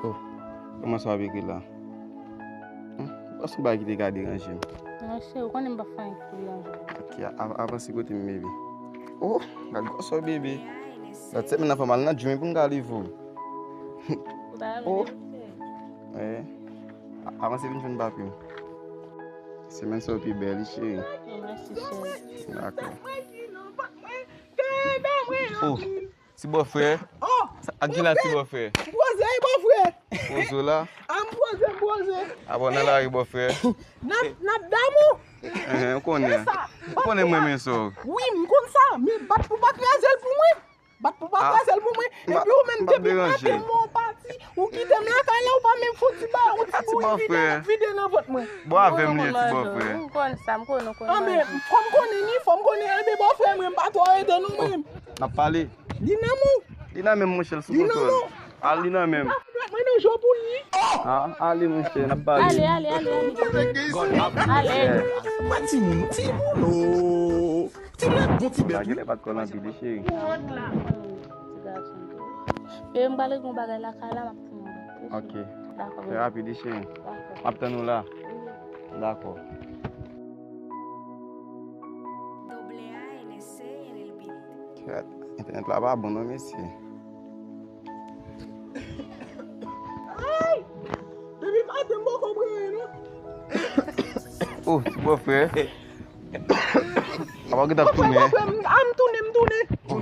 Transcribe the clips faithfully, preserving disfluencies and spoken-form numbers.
Oh, kòman sa w ap ekri la? Hmm, pa sou bagay ki te ka deranje m. Non, cheri, ou konnen m pa fè anyen ki pou deranje w. Ok, a- a- avanse kote m, baby. Oh, gad gwosè w, bebe. Gad sèmen nan fè mal nan djoumen pou m ka leve w. Ou pa Oh. Leve, cheri. Eh. A- Avanse vin jwenn papi m. Semèn sa yo pi bèl, wi, cheri. Oh, mèsi, cheri. Dakò. Oh, ti bòfrè. Oh, sa- ak ki la, ti bòfrè? M poze, wi, bòfrè. Poze w la? A, m poze, m poze. A bon, nan lari, bòfrè. N ap, n ap damou. Eh, ou konnen. Ou konnen mwen renmen sa. Wi, m konn sa, men bat pou pa kraze l pou mwen. Bat pou pa Ah, kraze l pou mwen. m pa- Epi ou menm, m p ap depi deranje. Maten mwen w pati, ou kite m lakay la, ou pa menm fouti ba, ou ti Ti bouyi vide, bòfrè. Vide nan vant mwen. Bon, avè m li ye, ti bòfrè. M konn sa, m konn, ou konn Ah, men, manje. Fò m konnen ni, fò m konnen, enben, bòfrè mwen, m pa twò rete non, mwen. N ap pale. Li nan men w. Li nan men m, monchè, l sou Li nan kontwòl. Men w. Al, li nan men m. Mwen nan jò pou li. Ah, ale, monchè, n ap pale. Ale, ale, ale, ale. Ale. Yeah. Wè timoun, timoun, oh. Timoun bon ti bèt, wi. Bagay la pa t kòl anpil, wi, cheri. Ou wont la. Ti gason. Bebe, m pral regle yon bagay lakay la, m ap tounen. Ok. Dakò, fè bebe. Rapid, wi, cheri. Dakò. M ap tann ou la. Wi. Dakò. Doble A N C en el beat. Kèt, entènèt la pa bon non, mesye. Ay! Depi maten m poko pran anyen non. Oh, ti bòfrè. Apa w gentan ap tounen? Bòfrè, m, a, m tounen, m tounen. Ou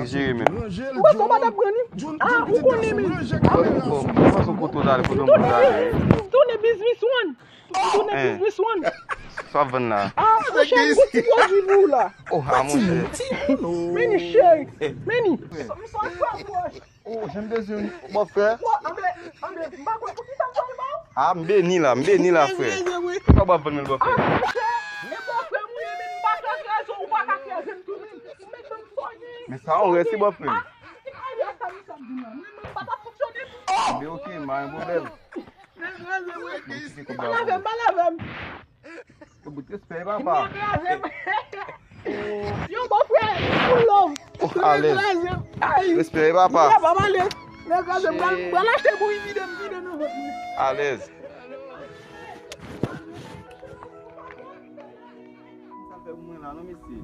jere men. Ou wè sa w pa t ap pran ni? A, ou konnen men. Ou pa sou kote w t ale, kote w t ale. M tounen, m tounen business one. M tounen business one. Sa w ap vann la? A, monchè, m gon ti pwodui pou ou la. Oh, a, monchè. Meni, cheri. Meni. M sot fè pwòch. Oh, jan m bezwen bòfrè. Bò, anben, anben, m pa kwè pou ki sa m fè l ba w. A, m beni la, m beni la, frè. Sa w ap vann men bòfrè? A, monchè, men bòfrè m ou ye, men m pa ka kraze w, ou pa ka kraze m tou, men. Ou mèt ban m fòye. Men sa yon rès, wi, bòfrè. A, ti kay la, sa misye ap di m la. Mwen menm, m pa t ap fonksyone tou. Anben, ok, pa gen pwoblèm. Mwen kraze, mwen. Mwen kite kòb la pou ou. Pa lave m, pa lave m. Yo, bout respè, papa. Yo, bòfrè, full love. Oh, alèz. Respè, papa. Yo, papa, alèz. Nèg kraze, m pral, m pral achte bouyi vide, m vide nan vant mwen. Alèz. Sa fè pou mwen la, non, mesye.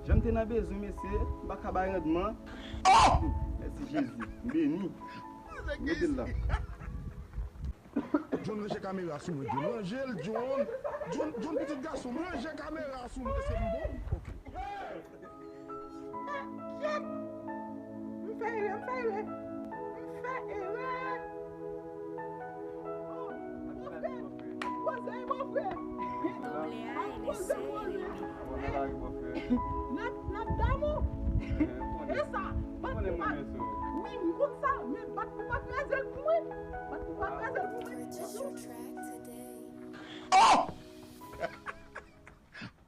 Jan m te nan bezwen, mesye, m pa ka bay randman. Mèsi, Jezi. M beni. Mete l la. John, ranje kamera sou mwen, John. Ranje l, John. John, John, pitit gason m, ranje kamera sou mwen, se m bon? Ok. Kyèt! M fè erè, m fè erè. M fè erè. Oh, bòfrè. Poze, bòfrè. Poze, poze. N ap, n ap damou. E sa, bat pou pa. Wi, m konn sa, men bat pou pa kraze l pou mwen. Bat pou pa kraze l pou mwen. Oh!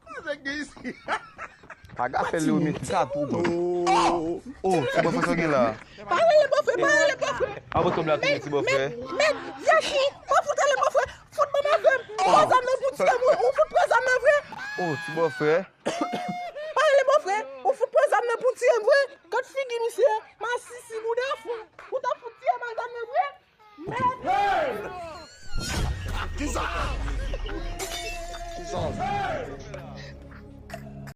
Koze gen isi. Paga fè li, wi, men ki ka tou bon. Oh, ti bòfrè sa gen la. Pa rele bòfrè, pa rele bòfrè. A, bòfrè la tounen ti bòfrè. Mèt, mèt, Yachi, pa fout rele bòfrè. Fout ban m avè m. Ou pran zam nan pou tiye m, ou fout pran zam nan vre. Oh, ti bòfrè. Pa rele bòfrè, ou fout pran zam nan pou tiye m vre. Gad figi misye, masisi bouda fou.